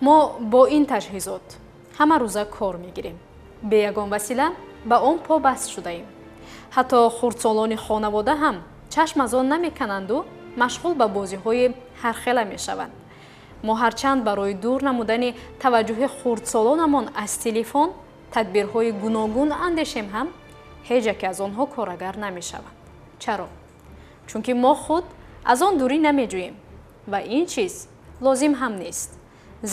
Мо бо ин таҷҳизот ҳамарӯза кор мегирем, бе ягон васила ба он побаст шудаем. Ҳатто хурдсолони хонавода ҳам чашм аз он намекананду машғул ба бозиҳои ҳархела мешаванд. Мо ҳарчанд барои дур намудани таваҷҷӯҳи хурдсолонамон аз телефон тадбирҳои гуногун андешем ҳам, ҳеҷ яке аз онҳо корагар намешаванд. Чаро? Чунки мо худ аз он дурӣ намеҷӯем ва ин чиз лозим ҳам нест,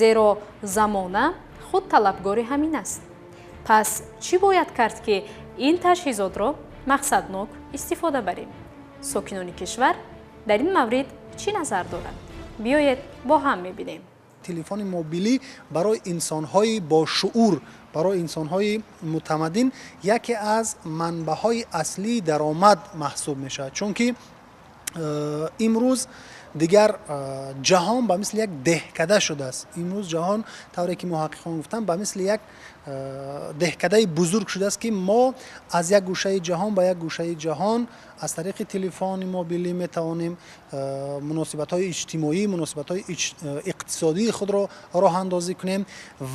зеро замона худ талабгори ҳамин аст. Пас чӣ бояд кард, ки ин таҷҳизотро мақсаднок истифода барем? Сокинони кишвар дар ин маврид чӣ назар доранд? Биёед, бо ҳам мебинем. Телефони мобилӣ барои инсонҳои бошуур, барои инсонҳои мутамаддин яке аз манбаъҳои аслии даромад маҳсуб мешавад, чунки имрӯз дигар ҷаҳон ба мисли як деҳкада шудааст. Имрӯз ҷаҳон, тавре ки муҳаққиқон гуфтанд, ба мисли як деҳкадаи бузург шудааст, ки мо аз як гӯшаи ҷаҳон ба як гӯшаи ҷаҳон аз тариқи телефони мобилӣ метавонем муносибатҳои иҷтимоӣ, муносибатҳои иқтисодии худро роҳандозӣ кунем.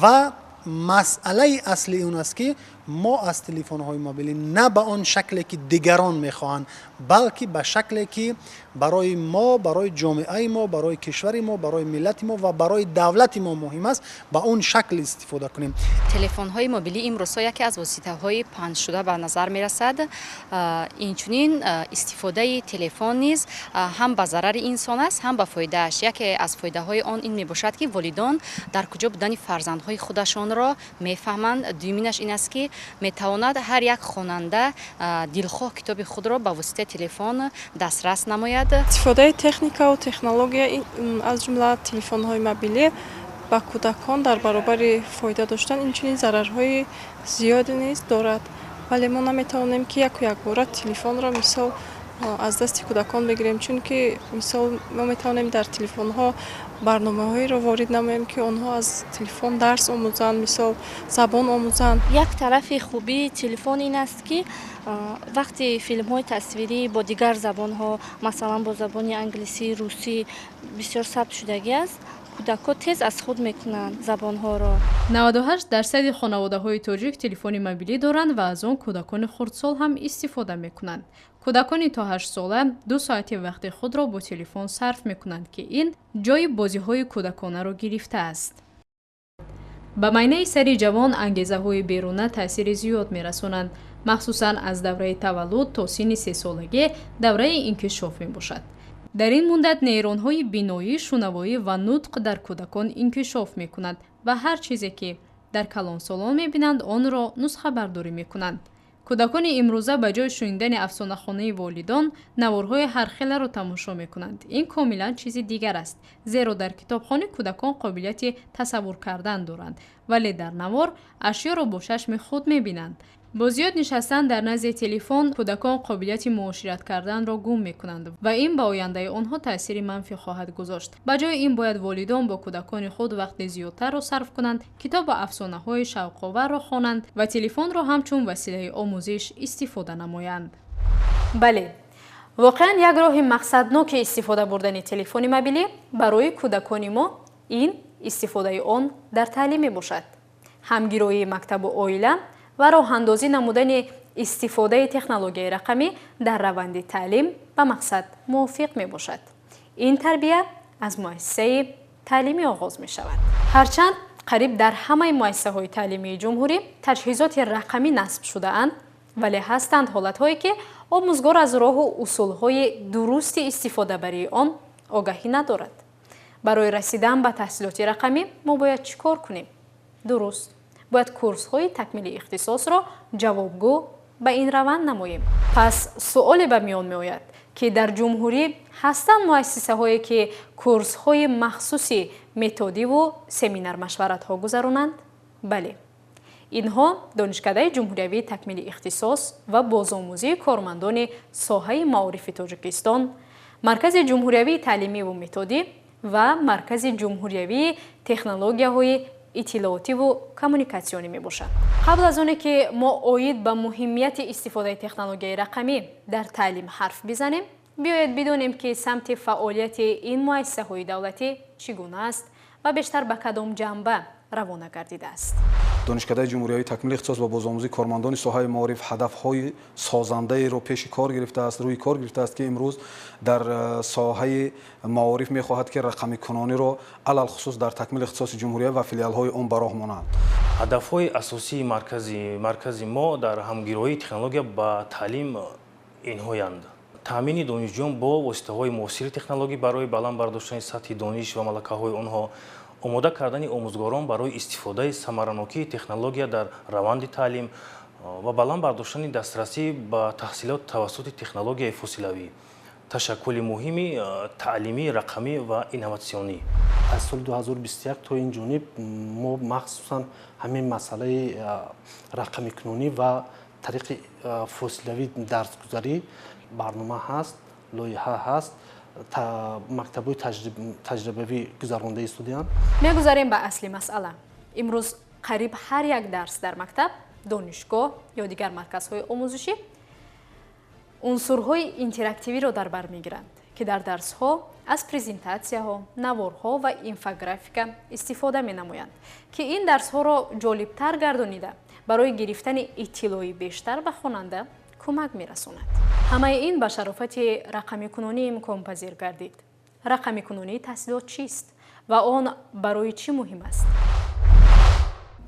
Ва масъалаи аслии он аст, ки мо аз телефонҳои мобилӣ на ба он шакле, ки дигарон мехоҳанд, балки ба шакле, ки барои мо, барои ҷомеаи мо, барои кишвари мо, барои миллати мо ва барои давлати мо муҳим аст, ба он шакл истифода кунем. Телефонҳои мобилӣ имрӯзҳо яке аз воситаҳои паҳншуда ба назар мерасад. Инчунин истифодаи телефон низ ҳам ба зарари инсон аст, ҳам ба фоидааш. Яке аз фоидаҳои он ин мебошад, ки волидон дар куҷо будани фарзандҳои худашонро мефаҳманд. Дуюминаш ин аст, ки метавонад ҳар як хонанда дилхоҳ китоби худро ба воситаи телефон дастрас намояд. Истифодаи техникаву технология, аз ҷумла телефонҳои мобилӣ, ба кӯдакон дар баробари фоида доштан инчунин зарарҳои зиёде низ дорад. Вале мо наметавонем, ки яку якбора телефонро, мисол, аз дасти кӯдакон бигирем, чунки, мисол, мо метавонем дар телефонҳо барномаҳоеро ворид намоем, ки онҳо аз телефон дарс омӯзанд, мисол, забон омӯзанд. Як тарафи хубии телефон ин аст, ки вақти филмҳои тасвирӣ бо дигар забонҳо, масалан, бо забони англисӣ, русӣ бисёр сабт шудагӣ аст, кӯдакҳо тез аз худ мекунанд забонҳоро. 98 дарсади хонаводаҳои тоҷик телефони мобилӣ доранд ва аз он кӯдакони хурдсол ҳам истифода мекунанд. Кӯдакони то 8-сола 2 соати вақти худро бо телефон сарф мекунанд, ки ин ҷои бозиҳои кӯдаконаро гирифтааст. Ба майнаи сари ҷавон ангезаҳои беруна таъсири зиёд мерасонанд. Махсусан аз давраи таваллуд то синни 3-солагӣ давраи инкишоф мебошад. Дар ин муддат нейронҳои биноӣ, шунавоӣ ва нутқ дар кӯдакон инкишоф мекунад ва ҳар чизе, ки дар калонсолон мебинанд, онро нусхабардорӣ мекунанд. Кӯдакони имрӯза ба ҷои шунидани афсонахонаи волидон наворҳои ҳархеларо тамошо мекунанд. Ин комилан чизи дигар аст, зеро дар китобхонӣ кӯдакон қобилияти тасаввур кардан доранд, вале дар навор ашёро бо чашми худ мебинанд. Бо зиёд нишастан дар назди телефон кӯдакон қобилияти муошират карданро гум мекунанд ва ин ба ояндаи онҳо таъсири манфӣ хоҳад гузошт. Ба ҷои ин бояд волидон бо кӯдакони худ вақти зиёдтарро сарф кунанд, китобу афсонаҳои шавқоварро хонанд ва телефонро ҳамчун василаи омӯзиш истифода намоянд. Бале, воқеан, як роҳи мақсадноки истифода бурдани телефони мобилӣ барои кӯдакони мо ин истифодаи он дар таълим мебошад. Ҳамгироии мактабу оила ва роҳандозӣ намудани истифодаи технологияи рақамӣ дар раванди таълим ба мақсад мувофиқ мебошад. Ин тарбия аз муассисаи таълимӣ оғоз мешавад. Ҳарчанд қариб дар ҳамаи муассисаҳои таълимии ҷумҳурӣ таҷҳизоти рақамӣ насб шудаанд, вале ҳастанд ҳолатҳое, ки омӯзгор аз роҳу усулҳои дурусти истифодабарии он огаҳӣ надорад. Барои расидан ба таҳсилоти рақамӣ мо бояд чӣ кор кунем? Дуруст, бояд курсҳои такмили ихтисосро ҷавобгӯ ба ин раванд намоем. Пас суоле ба миён меояд, ки дар ҷумҳурӣ ҳастанд муассисаҳое, ки курсҳои махсуси методиву семинар-машваратҳо гузаронанд? Бале, инҳо Донишкадаи ҷумҳуриявии такмили ихтисос ва бозомӯзии кормандони соҳаи маорифи Тоҷикистон, Маркази ҷумҳуриявии таълимиву методӣ ва Маркази ҷумҳуриявии технологияҳои иттилоотиву коммуникатсионӣ мебошад. Қабл аз оне ки мо оид ба муҳимияти истифодаи технологияи рақамӣ дар таълим ҳарф бизанем, биёед бидонем, ки самти фаъолияти ин муассисаҳои давлатӣ чӣ гуна аст. Ва бештар ба кадом ҷанба равона гардидааст? Донишкадаи ҷумҳуриявии такмили ихтисос ва бозомӯзии кормандони соҳаи маориф ҳадафҳои созандаеро пеши кор гирифтааст, рӯи кор гирифтааст, ки имрӯз дар соҳаи маориф мехоҳад, ки рақамикунониро алалхусус дар такмили ихтисоси ҷумҳурия ва филиалҳои он ба роҳ монанд. Ҳадафҳои асосии маркази мо дар ҳамгироии технология ба таълим инҳоянд: таъмини донишҷӯён бо воситаҳои муосири технологӣ барои баланд бардоштани сатҳи дониш ва малакаҳои онҳо, омода кардани омӯзгорон барои истифодаи самаранокии технология дар раванди таълим ва баланд бардоштани дастрасӣ ба таҳсилот тавассути технологияи фосилавӣ, ташаккули муҳими таълимии рақамӣ ва инноватсионӣ. Аз соли 2021 то ин ҷониб мо махсусан ҳамин масъалаи рақамикунонӣ ва тариқи фосилавӣ дарсгузарӣ барнома ҳаст, лоиҳа ҳаст, мактабҳои таҷрибавӣ гузаронда истодианд. Мегузарем ба асли масъала. Имрӯз қариб ҳар як дарс дар мактаб, донишгоҳ ё дигар марказҳои омӯзишӣ унсурҳои интерактивиро дар бар мегиранд, ки дар дарсҳо аз презентатсияҳо, наворҳо ва инфографика истифода менамоянд, ки ин дарсҳоро ҷолибтар гардонида барои гирифтани иттилои бештар ба хонанда кӯмак мерасонад. Ҳамаи ин ба шарофати рақамикунонӣ имконпазир гардид. Рақамикунонии таҳсилот чист ва он барои чӣ муҳим аст?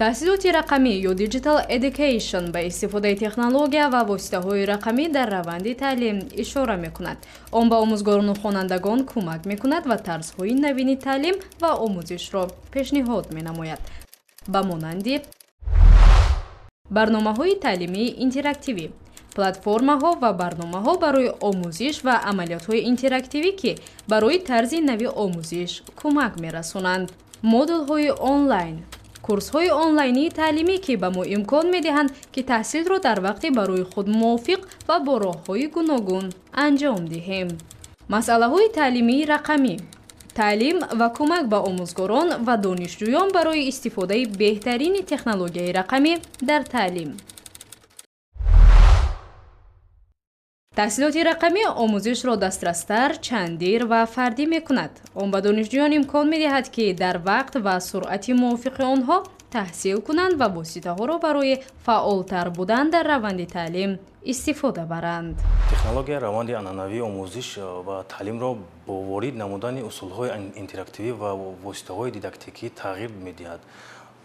Таҳсилоти рақамӣ ё Digital Education ба истифодаи технология ва воситаҳои рақамӣ дар раванди таълим ишора мекунад. Он ба омӯзгорону хонандагон кӯмак мекунад ва тарзҳои навини таълим ва омӯзишро пешниҳод менамояд, ба монанди барномаҳои таълимии интерактивӣ, платформаҳо ва барномаҳо барои омӯзиш ва амалиётҳои интерактивӣ, ки барои тарзи нави омӯзиш кӯмак мерасонанд, модулҳои онлайн, курсҳои онлайнии таълимӣ, ки ба мо имкон медиҳанд, ки таҳсилро дар вақти барои худ мувофиқ ва бо роҳҳои гуногун анҷом диҳем. Масъалаҳои таълимии рақамӣ, таълим ва кӯмак ба омӯзгорон ва донишҷӯён барои истифодаи беҳтарини технологияи рақамӣ дар таълим. Таҳсилоти рақамӣ омӯзишро дастрастар, чандир ва фардӣ мекунад. Он ба донишҷӯён имкон медиҳад, ки дар вақт ва суръати мувофиқи онҳо таҳсил кунанд ва воситаҳоро барои фаъолтар будан дар раванди таълим истифода баранд. Технология раванди анъанавии омӯзиш ва таълимро бо ворид намудани усулҳои интерактивӣ ва воситаҳои дидактикӣ тағйир медиҳад.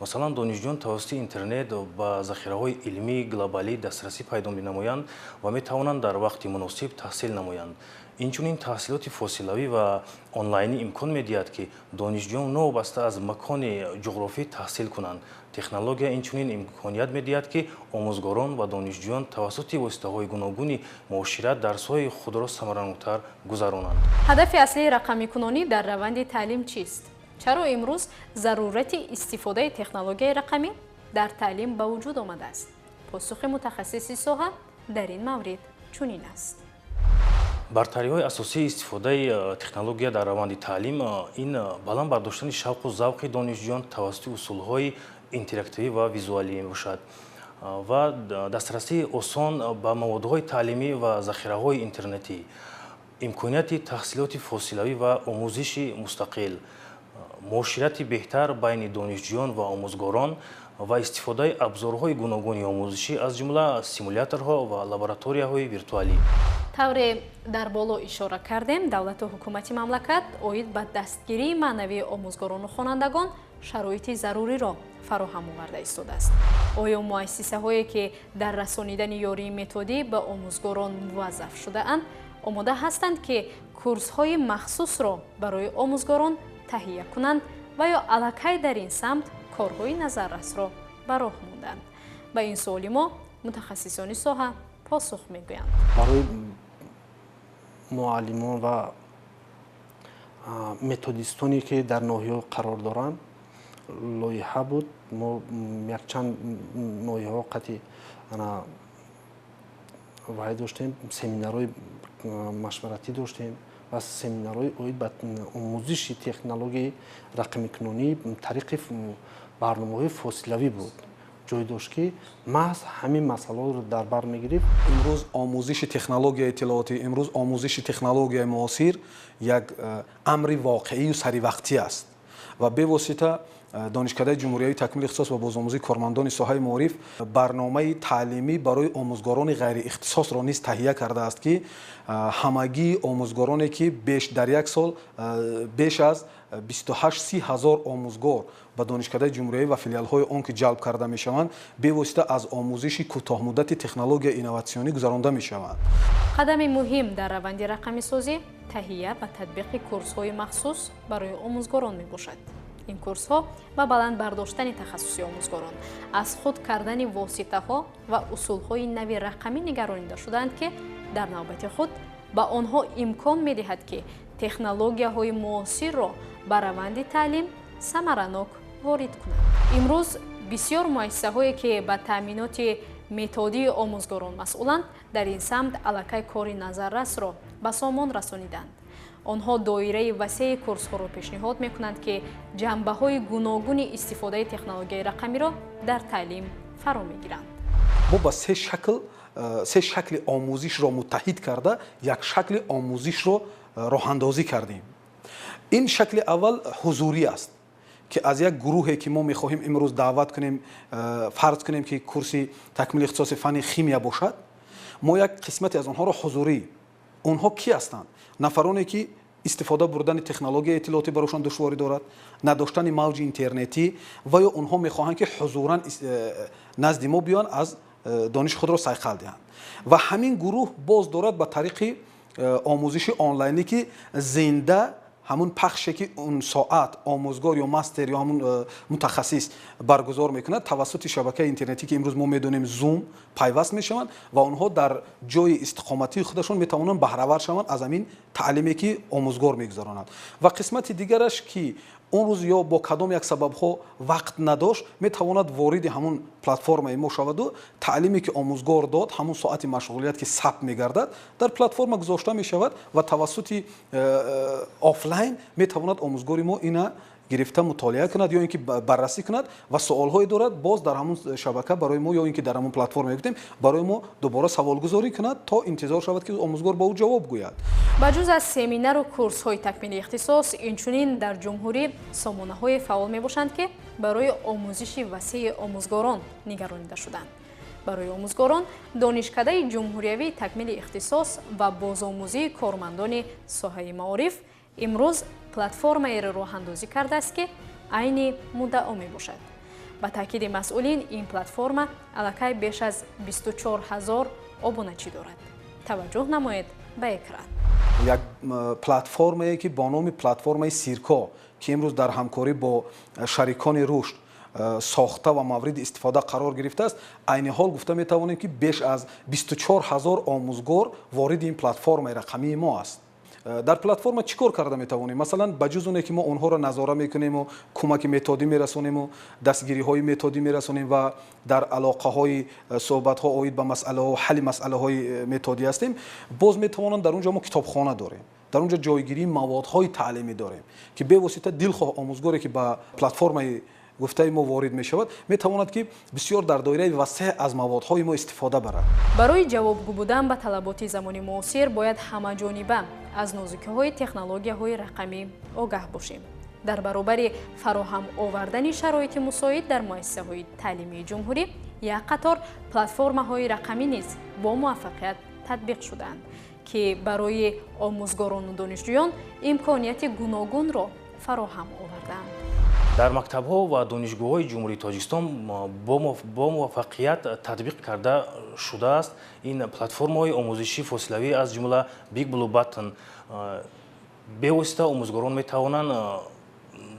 Масалан, донишҷӯён тавассути интернет ба захираҳои илмии глобалӣ дастрасӣ пайдо менамоянд ва метавонанд дар вақти муносиб таҳсил намоянд. Инчунин таҳсилоти фосилавӣ ва онлайнӣ имкон медиҳад, ки донишҷӯён новобаста аз макони ҷуғрофӣ таҳсил кунанд. Технология инчунин имконият медиҳад, ки омӯзгорон ва донишҷӯён тавассути воситаҳои гуногуни муошират дарсҳои худро самараноктар гузаронанд. Ҳадафи аслии рақамикунонӣ дар раванди таълим чист? Чаро имрӯз зарурати истифодаи технологияи рақамӣ дар таълим ба вуҷуд омадааст? Посухи мутахассиси соҳа дар ин маврид чунин аст. Бартариҳои асосии истифодаи технология дар раванди таълим ин баланд бардоштани шавқу завқи донишҷӯён тавассути усулҳои интерактивӣ ва визуалӣ мебошад ва дастрасии осон ба маводҳои таълимӣ ва захираҳои интернетӣ, имконияти таҳсилоти фосилавӣ ва омӯзиши мустақил, муоширати беҳтар байни донишҷӯён ва омӯзгорон ва истифодаи абзорҳои гуногуни омӯзишӣ, аз ҷумла симуляторҳо ва лабораторияҳои виртуалӣ. Тавре дар боло ишора кардем, давлату ҳукумати мамлакат оид ба дастгирии маънавии омӯзгорону хонандагон шароити заруриро фароҳам оварда истодааст. Оё муассисаҳое, ки дар расонидани ёрии методӣ ба омӯзгорон муваззаф шудаанд, омода ҳастанд, ки курсҳои махсусро барои омӯзгорон таҳия кунанд ва ё аллакай дар ин самт корҳои назаррасро ба роҳ монданд? Ба ин суоли мо мутахассисони соҳа посух мегӯянд. Барои муаллимон ва методистоне, ки дар ноҳияҳо қарор доранд, лоиҳа буд. Мо якчанд ноҳияҳо қатъи вай доштем, семинарҳои машваратӣ доштем ва семинарҳои оид ба омӯзиши технологияи рақамикунонӣ тариқи барномаҳои фосилавӣ буд. Ҷой дошт, ки маҳз ҳамин масъалаҳоро дар бар мегирифт. Имрӯз омӯзиши технологияи иттилоотӣ, имрӯз омӯзиши технологияи муосир як амри воқеию саривақтӣ аст. Ва бевосита Донишкадаи ҷумҳуриявии такмили ихтисос ва бозомӯзии кормандони соҳаи маориф барномаи таълимӣ барои омӯзгорони ғайриихтисосро низ таҳия кардааст, ки ҳамагии омӯзгороне, ки дар як сол беш аз 28-30 ҳазор омӯзгор ба Донишкадаи ҷумҳуриявӣ ва филиалҳои он ки ҷалб карда мешаванд, бевосита аз омӯзиши кӯтоҳмуддати технологияи инноватсионӣ гузаронда мешаванд. Қадами муҳим дар раванди рақамисозӣ таҳия ва татбиқи курсҳои махсус барои омӯзгорон мебошад. Ин курсҳо ба баланд бардоштани тахассуси омӯзгорон, аз худ кардани воситаҳо ва усулҳои нави рақамӣ нигаронида шудаанд, ки дар навбати худ ба онҳо имкон медиҳад, ки технологияҳои муосирро ба раванди таълим самаранок ворид кунанд. Имрӯз бисёр муассисаҳое, ки ба таъминоти методии омӯзгорон масъуланд, дар ин самт аллакай кори назаррасро ба сомон расониданд. Онҳо доираи васеи курсҳоро пешниҳод мекунанд, ки ҷанбаҳои гуногуни истифодаи технологияи рақамиро дар таълим фаро мегиранд. Мо ба се шакли омӯзишро муттаҳид карда, як шакли омӯзишро роҳандозӣ кардем. Ин шакли аввал ҳузурӣ аст, ки аз як гурӯҳе, ки мо мехоҳем имрӯз даъват кунем, фарз кунем, ки курси такмили ихтисоси фанни химия бошад, мо як қисмате аз онҳоро ҳузурӣ. Онҳо кӣ ҳастанд? Нафароне, ки истифода бурдани технологияи иттилоотӣ барошон душворӣ дорад, надоштани мавҷи интернетӣ ва ё онҳо мехоҳанд, ки ҳузуран назди мо биёянд, аз дониши худро сайқал диҳанд. Ва ҳамин гурӯҳ боз дорад ба тариқи омӯзиши онлайнӣ, ки зинда ҳамун пахше, ки он соат омӯзгор ё мастер ё ҳамун мутахассис баргузор мекунад, тавассути шабакаи интернетӣ, ки имрӯз мо медонем Zoom, пайваст мешаванд ва онҳо дар ҷои истиқоматии худашон метавонанд баҳравар шаванд аз ҳамин таълиме, ки омӯзгор мегузаронад. Ва қисмати дигараш, ки он рӯз ё бо кадом як сабабҳо вақт надошт, метавонад вориди ҳамун платформаи мо шаваду таълиме, ки омӯзгор дод, ҳамун соати машғулият, ки сабт мегардад, дар платформа гузошта мешавад ва тавассути офлайн метавонад омӯзгори мо ина гирифта мутолиа кунад ё ин ки баррасӣ кунад ва суолҳое дорад, боз дар ҳамун шабака барои мо ё ин ки дар ҳамун платформа мегуфтем барои мо дубора саволгузорӣ кунад, то интизор шавад, ки омӯзгор ба ӯ ҷавоб гӯяд. Ба ҷуз аз семинару курсҳои такмили ихтисос, инчунин дар ҷумҳурӣ сомонаҳое фаъол мебошанд, ки барои омӯзиши васеи омӯзгорон нигаронида шуданд. Барои омӯзгорон Донишкадаи ҷумҳуриявии такмили ихтисос ва бозомӯзии кормандони соҳаи маориф имрӯз платформаеро роҳандозӣ кардааст, ки айни муддао мебошад. Ба таъкиди масъулин, ин платформа аллакай беш аз 24 ҳазор обуначӣ дорад. Таваҷҷӯҳ намоед ба экран. Як платформае, ки бо номи платформаи Сирко, ки имрӯз дар ҳамкорӣ бо шарикони рушд сохта ва мавриди истифода қарор гирифтааст, айни ҳол гуфта метавонем, ки беш аз 24 ҳазор омӯзгор вориди ин платформаи рақамии мо аст. Дар платформа чӣ кор карда метавонем? Масалан, ба ҷуз оне, ки мо онҳоро назора мекунему, кӯмаки методӣ мерасонему, дастгириҳои методӣ мерасонем ва дар алоқаҳои суҳбатҳо оид ба масъалаҳо, ҳалли масъалаҳои методӣ ҳастем, боз метавонанд, дар он ҷо мо китобхона дорем, дар он ҷо ҷойгирии маводҳои таълимӣ дорем, ки бевосита дилхоҳ омӯзгоре, ки ба платформаи гуфтаи мо ворид мешавад, метавонад, ки бисёр дар доираи васеъ аз маводҳои мо истифода барад. Барои ҷавобгӯ будан ба талаботи замони муосир бояд ҳамаҷониба аз нозукиҳои технологияҳои рақамӣ огаҳ бошем. Дар баробари фароҳам овардани шароити мусоид дар муассисаҳои таълимии ҷумҳурӣ, як қатор платформаҳои рақамӣ низ бо муваффақият татбиқ шудаанд, ки барои омӯзгорону донишҷӯён имконияти гуногунро фароҳам овардаанд. Дар мактабҳо ва донишгоҳҳои Ҷумҳурии Тоҷикистон бо муваффақият татбиқ карда шудааст ин платформаҳои омӯзишии фосилавӣ, аз ҷумла Big Blue Button. Бевосита омӯзгорон метавонанд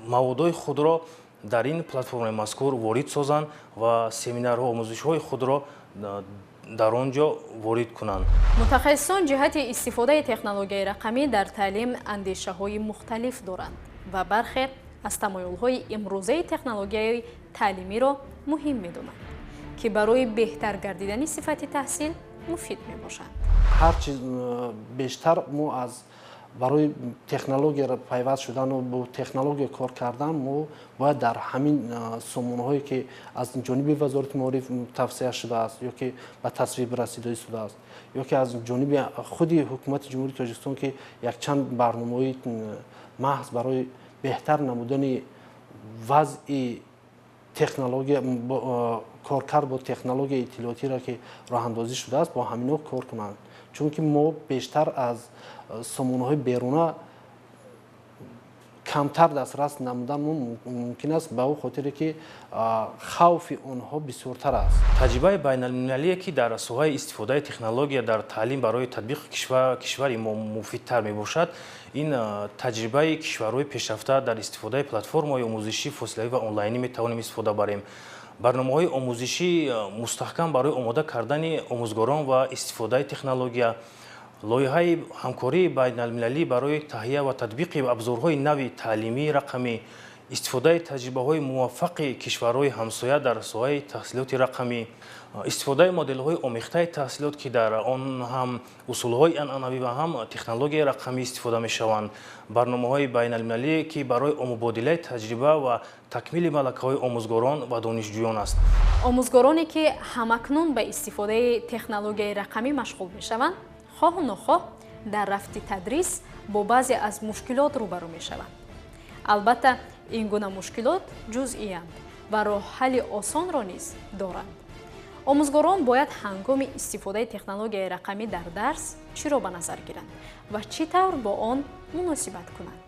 маводҳои худро дар ин платформаи мазкур ворид созанд ва семинарҳо, омӯзишҳои худро дар он ҷо ворид кунанд. Мутахассисон ҷиҳати истифодаи технологияи рақамӣ дар таълим андешаҳои мухталиф доранд ва бархе аз тамоюлҳои имрӯзаи технологияи таълимиро муҳим медонанд, ки барои беҳтар гардидани сифати таҳсил муфид мебошанд. Ҳарчи бештар мо аз барои технологияро пайваст шудану бо технология кор кардан, мо бояд дар ҳамин сомонаҳое, ки аз ҷониби Вазорати маориф тавсия шудааст ё ки ба тасвиб расида истодааст, ё ки аз ҷониби худи ҳукумати Ҷумҳурии Тоҷикистон, ки якчанд барномаҳои маҳз барои беҳтар намудани Вазъи технология, коркард бо технологияи иттилоотиро, ки роҳандозӣ шудааст, бо ҳамино кор кунанд, чунки мо бештар аз сомонаҳои беруна камтар дастрас намудан мумкин аст, ба он хотире ки хавфи онҳо бисёртар аст. Таҷрибаи байналмилалие, ки дар соҳаи истифодаи технология дар таълим барои татбиқи кишвари мо муфидтар мебошад, ин таҷрибаи кишварҳои пешрафта дар истифодаи платформаҳои омӯзишӣ фосилавӣ ва онлайнӣ метавонем истифода барем. Барномаҳои омӯзишӣ мустаҳкам барои омода кардани омӯзгорон ва истифодаи технология, лоиҳаи ҳамкории байналмилалӣ барои таҳия ва татбиқи абзорҳои нави таълимии рақамӣ, истифодаи таҷрибаҳои муваффақи кишварҳои ҳамсоя дар соҳаи таҳсилоти рақамӣ, истифодаи моделҳои омехтаи таҳсилот, ки дар он ҳам усулҳои анъанавӣ ва ҳам технологияи рақамӣ истифода мешаванд, барномаҳои байналмилалие, ки барои мубодилаи таҷриба ва такмили малакаҳои омӯзгорон ва донишҷӯён аст. Омӯзгороне, ки ҳамакнун ба истифодаи технологияи рақамӣ машғул мешаванд, хоҳу нохоҳ дар рафти тадрис бо баъзе аз мушкилот рӯбарӯ мешаванд. Албатта, ин гуна мушкилот ҷузъиянд ва роҳҳалли осонро низ доранд. Омӯзгорон бояд ҳангоми истифодаи технологияи рақамӣ дар дарс чиро ба назар гиранд ва чӣ тавр бо он муносибат кунанд?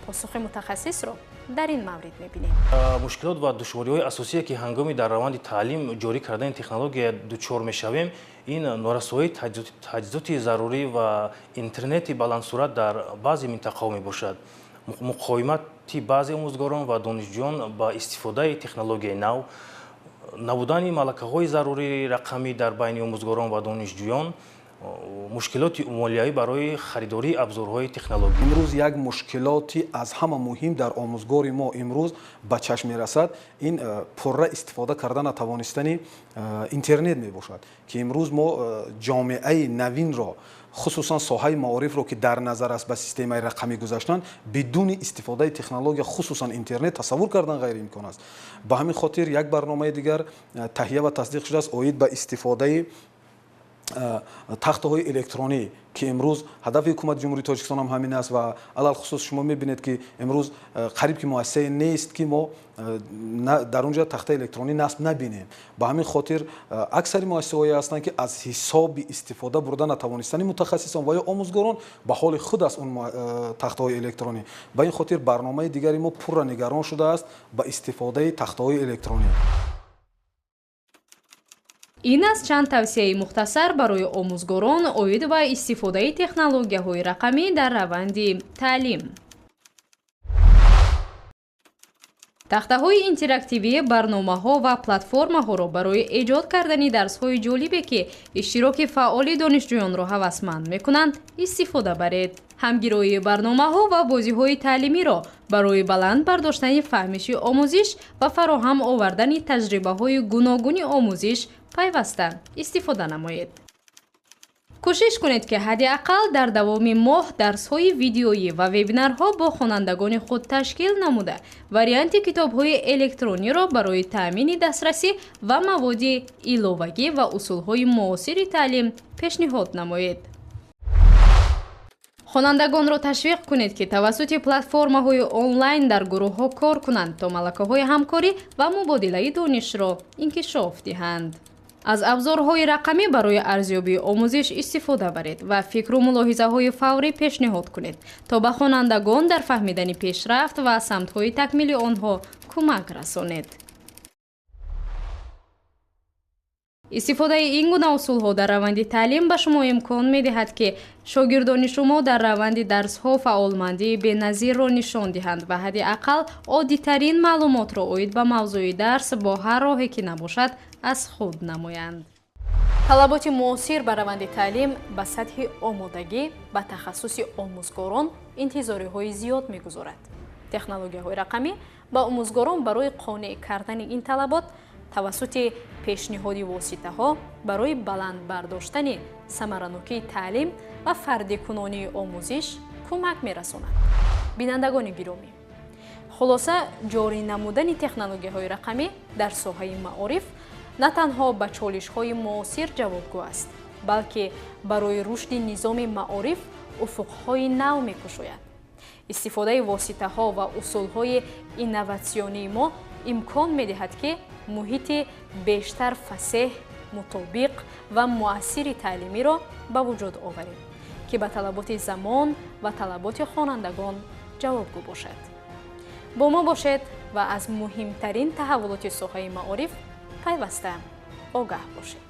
Посухи мутахассисро дар ин маврид мебинем. Мушкилот ва душвориҳои асосие, ки ҳангоми дар раванди таълим ҷорӣ кардани технология дучор мешавем, ин норасоии таҷҳизоти зарурӣ ва интернети баландсуръат дар баъзе минтақаҳо мебошад, муқовимати баъзе омӯзгорон ва донишҷӯён ба истифодаи технологияи нав, набудани малакаҳои зарурии рақамӣ дар байни омӯзгорон ва донишҷӯён, мушкилоти молиявӣ барои харидории абзорҳои технология. Имрӯз як мушкилоти аз ҳама муҳим дар омӯзгори мо имрӯз ба чашм мерасад, ин пурра истифода карда натавонистани интернет мебошад, ки имрӯз мо ҷомеаи навинро, хусусан соҳаи маорифро, ки дар назар аст ба системаи рақамӣ гузаштан, бидуни истифодаи технология, хусусан интернет, тасаввур кардан ғайриимкон аст. Ба ҳамин хотир як барномаи дигар таҳия ва тасдиқ шудааст оид ба истифодаи тахтаҳои электронӣ, ки имрӯз ҳадафи ҳукумати Ҷумҳурии Тоҷикистон ҳам ҳамин аст. Ва алалхусус шумо мебинед, ки имрӯз қариб ки муассисае нест, ки мо дар он ҷо тахтаи электронӣ насб набинем. Ба ҳамин хотир аксари муассисаҳое ҳастанд, ки аз ҳисоби истифода бурда натавонистани мутахассисон ва ё омӯзгорон ба ҳоли худ аст он тахтаҳои электронӣ. Ба ин хотир барномаи дигари мо пурра нигарон шудааст ба истифодаи тахтаҳои электронӣ. Ин аст чанд тавсияи мухтасар барои омӯзгорон оид ба истифодаи технологияҳои рақамӣ дар раванди таълим. Тахтаҳои интерактивӣ, барномаҳо ва платформаҳоро барои эҷод кардани дарсҳои ҷолибе, ки иштироки фаъоли донишҷӯёнро ҳавасманд мекунанд, истифода баред. Ҳамгироии барномаҳо ва бозиҳои таълимиро барои баланд бардоштани фаҳмиши омӯзиш ва фароҳам овардани таҷрибаҳои гуногуни омӯзиш пайваста истифода намоед. Кӯшиш кунед, ки ҳадди ақал дар давоми моҳ дарсҳои видеоӣ ва вебинарҳо бо хонандагони худ ташкил намуда, варианти китобҳои электрониро барои таъмини дастрасӣ ва маводи иловагӣ ва усулҳои муосири таълим пешниҳод намоед. Хонандагонро ташвиқ кунед, ки тавассути платформаҳои онлайн дар гурӯҳҳо кор кунанд, то малакаҳои ҳамкорӣ ва мубодилаи донишро инкишоф диҳанд. Аз абзорҳои рақамӣ барои арзёбии омӯзиш истифода баред ва фикру мулоҳизаҳои фаврӣ пешниҳод кунед, то ба хонандагон дар фаҳмидани пешрафт ва самтҳои такмили онҳо кӯмак расонед. Истифодаи ин гуна усулҳо дар раванди таълим ба шумо имкон медиҳад, ки шогирдони шумо дар раванди дарсҳо фаъолмандии беназирро нишон диҳанд ва ҳадди ақал оддитарин маълумотро оид ба мавзӯи дарс бо ҳар роҳе ки набошад аз худ намоянд. Талаботи муосир ба раванди таълим ба сатҳи омодагӣ ба тахассуси омӯзгорон интизориҳои зиёд мегузорад. Технологияҳои рақамӣ ба омӯзгорон барои қонеъ кардани ин талабот тавассути пешниҳоди воситаҳо барои баланд бардоштани самаранокии таълим ва фардикунонии омӯзиш кӯмак мерасонад. Бинандагони гиромӣ, хулоса, ҷорӣ намудани технологияҳои рақамӣ дар соҳаи маориф на танҳо ба чолишҳои муосир ҷавобгӯ аст, балки барои рушди низоми маориф уфуқҳои нав мекушояд. Истифодаи воситаҳо ва усулҳои инноватсионии мо имкон медиҳад, ки муҳити бештар фасеҳ, мутобиқ ва муассири таълимиро ба вуҷуд оварем, ки ба талаботи замон ва талаботи хонандагон ҷавобгӯ бошад. Бо мо бошед ва аз муҳимтарин таҳаввулоти соҳаи маориф пайваста огаҳ бошед.